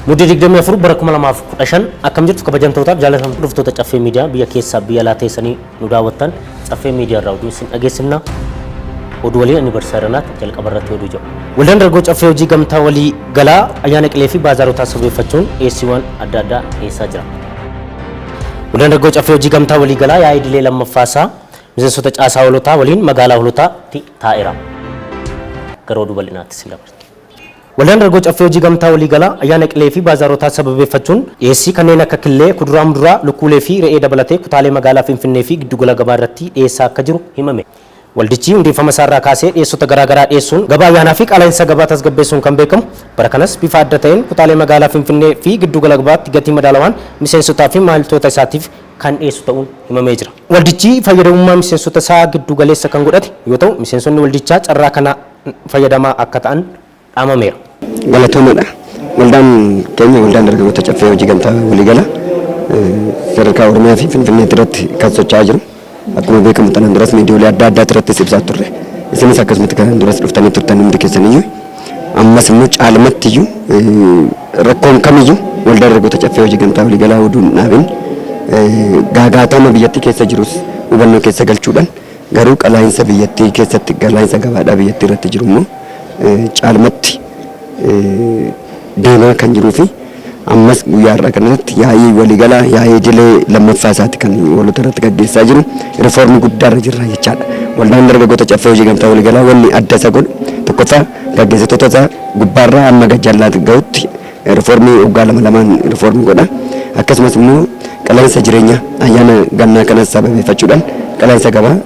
Muddee 24 bara 2015 akkam jirtu kabajamtootaaf jaalatamtoota dhuftoota Caffee Miidiyaa biyya keessaa biyya alaa teessanii nu daawwattan. Caffee Miidiyaa irraa oduu isin dhageessifna. Oduu waliin ani Barsiisaa Irranaat. Jalqaba irratti oduu jedhu. Waldaan Dargaggoo Caffee Hojii Gamtaa Walii Galaa ayyaana Qilee fi baazaarotaa sababeeffachuun dhiyeessiiwwan adda addaa dhiyeessaa jira. Waldaan Dargaggoo Caffee Hojii Gamtaa Walii Galaa yaa'ii idilee lammaffaa isaa miseensota caasaa Holotaa waliin magaalaa Holotaatti taa'eera. Gara oduu bal'inaatti isin dabarsa. Waldaan Dargaggoo Caffee Hojii Gamtaa Walii Galaa ayyaana Qilee fi baazaarotaa sababeeffachuun dhiyeessii kanneen akka killee, kuduraa muduraa, lukkuulee fi re'ee dabalatee kutaalee magaalaa Finfinnee fi giddugala gabaa irratti dhiyeessaa akka jiru himame. Waldichi hundeeffama isaarraa kaasee dhiyeessota garaa garaa dhiyeessuun gabaa ayyaanaa fi qaala'insa gabaa tasgabbeessuun kan beekamu bara kanas bifa adda ta'een kutaalee magaalaa Finfinnee fi giddugala gabaatti gatii madaalawaan miseensotaa fi maamiltoota isaatiif kan dhiyeessu ta'uun himamee jira. Waldichi fayyadamummaa miseensota isaa giddu galeessa kan godhate yoo ta'u, miseensonni waldichaa carraa kana fayyadamaa akka ta'an dhaamameera. Galatoomadha. Waldaan keenya Waldaan Dargaggoota Caffee Hojii Gamtaa Waliigala sadarkaa Oromiyaa fi Finfinneetti irratti kan socho'aa jiru. Akkuma beekamu tanaan duras miidiyoolee adda addaa irrattis ibsaa turre. Isinis akkasumatti kanaan duras dhuftanii turtan hundi keessaniyyuu. Ammas immoo caalmatti iyyuu rakkoon kamiyyuu Waldaa Dargaggoota Caffee Hojii Gamtaa Waliigalaa oduu hin dhaabin gaagaatama biyyattii keessa jirus hubannoo keessa galchuudhaan garuu qalaa'insa biyyattii keessatti qalaa'insa gabaadhaa biyyattii irratti jiru immoo caalmatti deemaa kan jiruu fi ammas guyyaa har'aa kanarratti yaa'ii waliigalaa yaa'ii idilee lammaffaa isaati kan hoolota irratti gaggeessaa jiru. Rifoormii guddaarra jirra jechaadha. Waldaan Dargaggoota Caffee Hojii Gamtaa Waliigalaa wanni adda isa godhu tokkoffaa gaggeessitoota isaa gubbaarraa hamma gajjallaatti gahutti rifoormii waggaa lama lamaan rifoormii godha. Akkasumas immoo qalaa'insa jireenyaa ayyaana gannaa kanas sababeeffachuudhaan qalaa'insa gabaa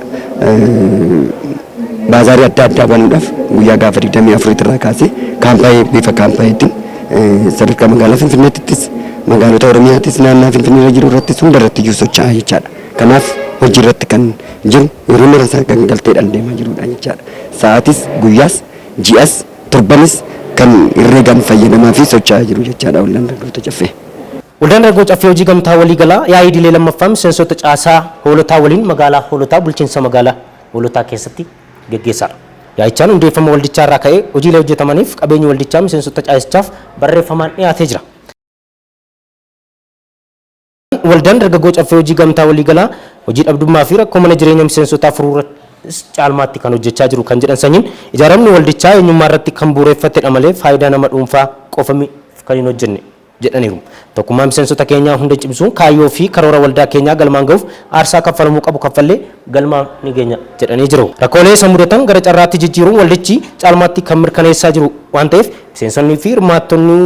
baazaarii adda addaa banuudhaaf guyyaa gaafa 24 irraa kaasee kaampaayii bifa kaampaayiitiin sadarkaa magaalaa Finfinneettis magaalota Oromiyaattis naannaa Finfinnee irra jiru irrattis hunda irratti iyyuu socho'aa jechaadha. Kanaaf hojii irratti kan jiru yeroo mara isaa kan galteedhaan deemaa jirudha jechaadha. Sa'aatis guyyaas ji'as torbanis kan herreegaan fayyadamaa fi socho'aa jiru jechaadha Waldaan Dargaggoota Caffee. Waldaan Dargaggoo Caffee Hojii Gamtaa Waliigalaa yaa'ii idilee lammaffaa miseensota caasaa Hoolotaa waliin magaalaa Hoolotaa bulchiinsa magaalaa Hoolotaa keessatti geggeessaadha. Yaa'ichaan hundeeffama waldichaa irraa ka'ee hojiilee hojjetamaniif qabeenyi waldichaa miseensota caasichaaf barreeffamaan dhiyaatee jira. Waldaan Dargaggoo Caffee Hojii Gamtaa Waliigalaa hojii dhabdummaa fi rakkoo mana jireenya miseensotaa furuu irrattis caalmaatti kan hojjechaa jiru kan jedhan Sanyiin, ijaaramni waldichaa eenyummaa irratti kan bu'uureffatedha malee faayidaa nama dhuunfaa qofa kan hin hojjenne jedhaniiru. Tokkummaa miseensota keenyaa hunda cimsuun kaayyoo fi karoora waldaa keenyaa galmaan gahuuf aarsaa kaffalamuu qabu kaffallee galmaan ni geenya jedhanii jiru. Rakkoolee isa mudatan gara carraatti jijjiiruun waldichi caalmaatti kan mirkaneessaa jiru waan ta'eef miseensonnii fi hirmaattonni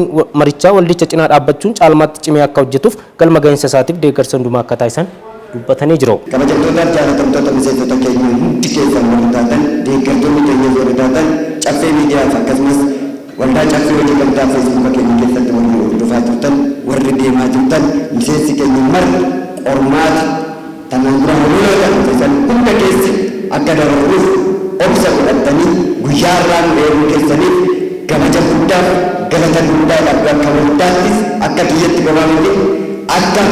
marichaa waldicha cinaa dhaabbachuun caalmaatti cimee akka hojjetuuf galma gahinsa isaatiif deeggarsa hundumaa akka taasisan dubbatanii jiru. Kabajamtootaaf jaalatamtoota miseensota keenya hundi keessan warri taatan, deeggartoonni keenyas warri taatan, Caffee Miidiyaaf akkasumas Waldaa Caffee Hojii Gamtaa Feesbuuka keenya keessatti warri nu hordofaa turtan, warri deemaa jirtan, miseensi keenya marti qormaata tanaan dura holola dhufe san hunda keessa akka dabarruuf obsa godhattanii guyyaa har'aa nu eeguu keessaniif kabaja guddaaf galata guddaa qabdu. Akka waldaattis, akka kiyyatti qofaa miti, akka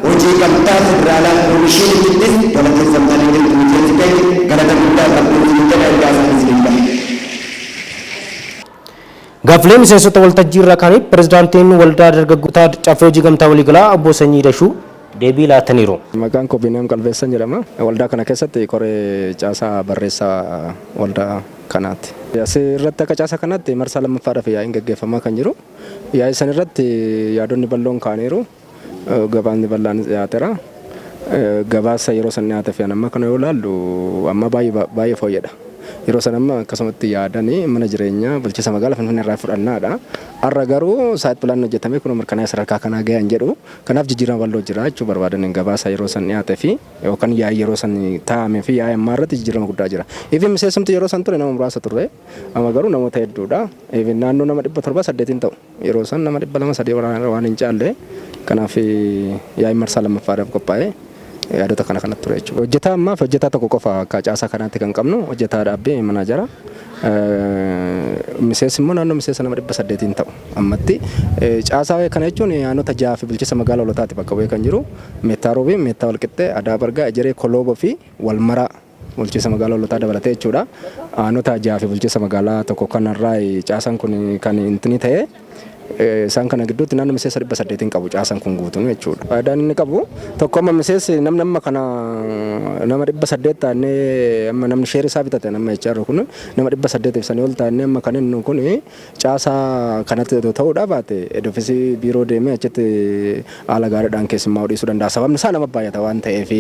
hojii gamtaa federaalaa koomishiinitittis galateeffamtanii jirtu. Miseensi keenya galata guddaa qabdu isin jedha, ergaa isaan isiniif qaba. Gaaffilee miseensota waltajjii irraa kaaniif Pirezidaantiin Waldaa Dargaggoota Caffee Hojii Gamtaa Waliigalaa Obbo Sanyii Dashuu deebii laataniiru. Maqaan koo Biniyaam Qalbeessan jedhama. Waldaa kana keessatti koree caasaa barreessaa waldaa kanaati. As irratti akka caasaa kanaatti marsaa lammaffaadhaaf yaa'iin gaggeeffamaa kan jiru. Yaa'ii san irratti yaadonni bal'oon ka'aniiru. Gabaasni bal'aanis dhiyaateera. Gabaasa yeroo san dhiyaate fi amma kana yoo ilaallu amma baay'ee fooyyedha. Yeroo san amma akkasumatti yaadanii mana jireenyaa bulchiinsa magaalaa Finfinnee irraa fudhannaadha. Har'a garuu saayit pilaan hojjetamee kun mirkanaa'ee sadarkaa kanaa gahan jedhu. Kanaaf jijjiirama bal'oo jira jechuu barbaadan gabaasa yeroo san dhiyaate fi yookaan yaa'ii yeroo san taa'amee fi yaa'ii ammaa irratti jijjiirama guddaa jira. Even miseensumti yeroo san ture nama muraasa turre, amma garuu namoota hedduudha. Even naannoo nama 700 8n ta'u. Yeroo san nama 200 3 waan hin caalle. Kanaaf yaa'iin marsaa lammaffaadhaaf qophaa'e yaadota kana kanatti ture jechuudha. Hojjetaa ammaaf hojjetaa tokko qofa akka caasaa kanaatti kan qabnu, hojjetaa dhaabbii manaajara. Miseensi immoo naannoo miseensa nama 800n ta'u ammatti. Caasaa kana jechuun aanota jaha fi bulchiinsa magaalaa Hoolotaati bakka bu'ee kan jiru. Meettaa Roobii, Meettaa Walqixxee, Adaa Bargaa, Ejeree, Kolooboo fi Walmaraa bulchiinsa magaalaa Hoolotaa dabalatee jechuudha. Aanota jaha fi bulchiinsa magaalaa tokko kanarraa caasaan kun kan intini ta'e. Isaan kana gidduutti naannoo miseensa 800 qabu caasaan kun guutuun jechuudha. Faayidaan inni qabu tokko amma miseensi namni amma kana nama 800 taanee amma namni sheerii isaa bitate nama jechaa jiru kun nama 800 sanii ol taanee amma kan inni kun caasaa kanatti otoo ta'uudhaa baate edofisii biiroo deemee achitti haala gaariidhaan keessummaa dhiisuu danda'a. Sababni isaa nama baay'ata waan ta'eef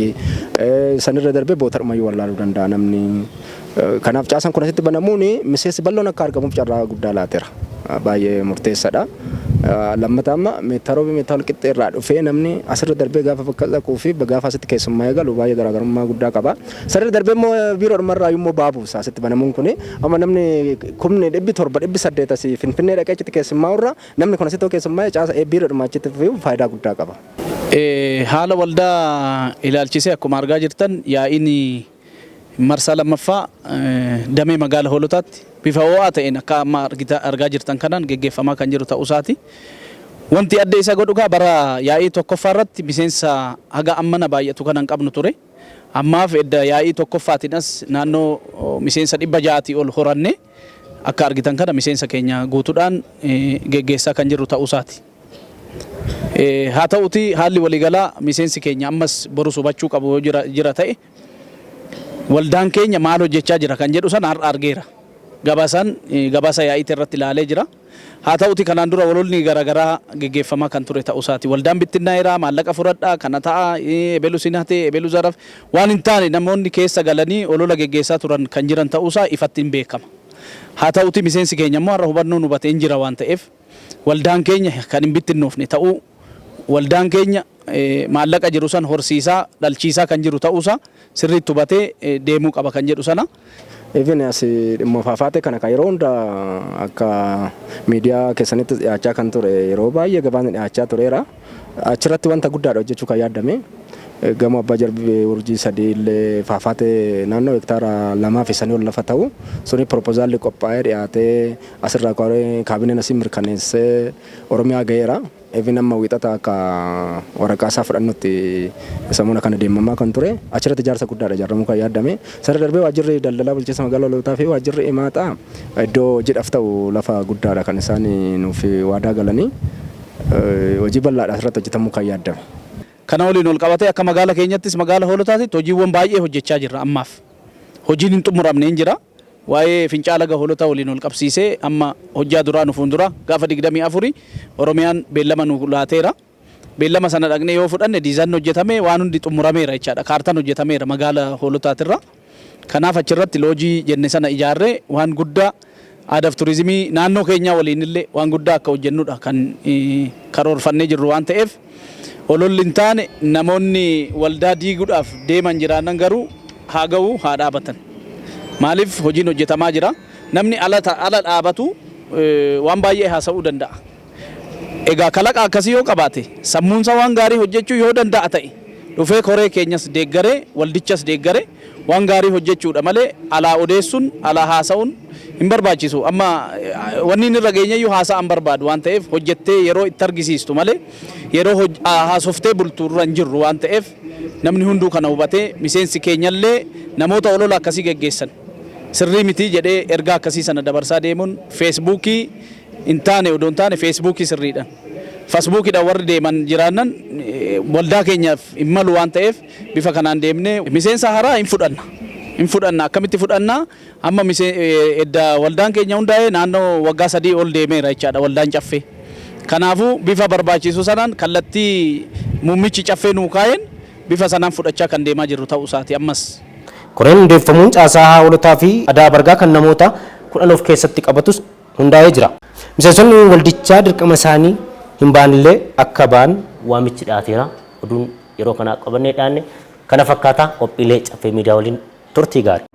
sanirra darbee bootadhumayyuu wallaaluu danda'a namni. Kanaaf caasaan kun asitti banamuun miseensi bal'oon akka argamuuf carraa guddaa laateera. Baay'ee murteessaadha. Lammataa amma meettaa roobii meettaa wal qixxee irraa dhufee namni asirra darbee gaafa bakka dhaquu fi gaafa asitti keessummaa eegalu baay'ee garaagarummaa guddaa qaba. Sarara darbee immoo biiroodhuma irraa immoo baabuusa asitti banamuun kuni amma namni 700,000 800,000 asii Finfinnee dhaqee achitti keessummaa irra namni kun asitti keessummaa caasa biiroodhuma achitti faayidaa guddaa qaba. Haala waldaa ilaalchisee akkuma argaa jirtan yaa'iin marsaa lammaffaa damee magaala Hoolotaatti bifa ho'aa ta'een akka amma argaa jirtan kanaan geggeeffamaa kan jiru ta'uu isaati. Wanti adda isa godhu gaa bara yaa'ii tokkoffaa irratti miseensa haga ammana baay'atu kan hin qabnu ture. Ammaaf edda yaa'ii tokkoffaatiin as naannoo miseensa 600 ol horanne akka argitan kana miseensa keenya guutuudhaan geggeessaa kan jirru ta'uu isaati. Haa ta'uti haalli waliigalaa miseensi keenya ammas borus hubachuu qabu yoo jira ta'e waldaan keenya maal hojjechaa jira kan jedhu sana har'a argeera. Gabaasaan gabaasa yaa'iitii irratti ilaalee jira. Haa ta'uti kanaan dura walolni garaagaraa geggeeffamaa kan ture ta'uu isaati. Waldaan bittinnaa'eera, maallaqa fudhadhaa, kana ta'a, ebelu sinate, ebelu zaraf waan hin taane namoonni keessa galanii olola geggeessaa turan kan jiran ta'uusaa ifatti hin beekama. Haa ta'uti miseensi keenya immoo har'a hubannoon hubatee hin jira waan ta'eef waldaan keenya kan hin bittinnoofne ta'uu, waldaan keenya maallaqa jiru san horsiisaa dhalchiisaa kan jiru ta'uusaa sirriitti hubatee deemuu qaba kan jedhu sana. Even as dhimma faafaate kana kan yeroo hunda akka miidiyaa keessanitti dhiyaachaa kan ture yeroo baay'ee gabaasni dhiyaachaa tureera. Achirratti wanta guddaadha hojjechuu kan yaadame. Gamoo abbaa jarbii urjii 3 illee faafaate naannoo hektaara 2 fi sanii ol lafa ta'u suni proposaalli qophaa'ee dhiyaatee asirraa kaabineen asii mirkaneessee Oromiyaa ga'eera. Even amma wiixata akka waraqaa isaa fudhannutti sammuna kana deemamaa kan ture achirratti ijaarsa guddaadha ijaaramuu kan yaadame. Sarara darbee waajjirri daldalaa bulchiinsa magaalaa Hoolotaa fi waajjirri Imaaxaa iddoo hojiidhaaf ta'u lafa guddaadha kan isaan nuuf waadaa galanii hojii bal'aadha asirratti hojjetamuu kan yaadame. Kana waliin ol qabatee akka magaala keenyattis magaala Hoolotaatti hojiiwwan baay'ee hojjechaa jirra ammaaf. Hojiin hin xumuramne hin jira. Waa'ee fincaa laga Hoolotaa waliin ol qabsiisee amma hojjaa duraa nu fuuldura gaafa 24 Oromiyaan beellama nu laateera. Beellama sana dhaqnee yoo fudhanne diizaayinni hojjetame waan hundi xumurameera jechaadha. Kaartaan hojjetameera magaala Hoolotaatirra. Kanaaf achirratti loojii jenne sana ijaarree waan guddaa aadaaf turizimii naannoo keenyaa waliin illee waan guddaa akka hojjennudha kan karoorfannee jirru waan ta'eef ololli hin taane namoonni waldaa diiguudhaaf deeman jiraannan garuu haa ga'u haa dhaabatan. Maaliif hojiin hojjetamaa jira. Namni ala dhaabatu waan baay'ee haasa'uu danda'a. Egaa kalaqa akkasii yoo qabaate sammuunsa waan gaarii hojjechuu yoo danda'a ta'e dhufee koree keenyas deeggaree waldichas deeggaree waan gaarii hojjechuudha malee alaa odeessuun alaa haasa'uun hin barbaachisu. Amma wanni inni irra geenyeyyuu haasa'an barbaadu waan ta'eef hojjettee yeroo itti argisiistu malee yeroo haasoftee bultu irra hin jirru waan ta'eef namni hunduu kana hubatee miseensi keenyallee namoota olola akkasii geggeessan sirrii miti jedhee ergaa akkasii sana dabarsaa deemuun feesbuukii hin taane odoo hin taane feesbuukii sirriidhaan. Feesbuukiidhaan warri deeman jiraannan waldaa keenyaaf hin malu waan ta'eef bifa kanaan deemnee miseensa haaraa hin fudhanna. Hin fudhanna akkamitti fudhanna amma edda waldaan keenya hundaa'ee naannoo waggaa 3 ol deemeera jechaadha waldaan caffee. Kanaafuu bifa barbaachisu sanaan kallattii muummichi caffee nuu kaa'een bifa sanaan fudhachaa kan deemaa jirru ta'uu isaati ammas. Koreen hundeeffamuun caasaa Hoolotaa fi Adaa Bargaa kan namoota 10 of keessatti qabatus hundaa'ee jira. Miseensonni waldichaa dirqama isaanii hin baanillee akka ba'an waamichi dhiyaateera. Oduun yeroo kanaa qabannee dhiyaanne kana fakkaata. Qophiilee caffee miidiyaa waliin turtii gaarii.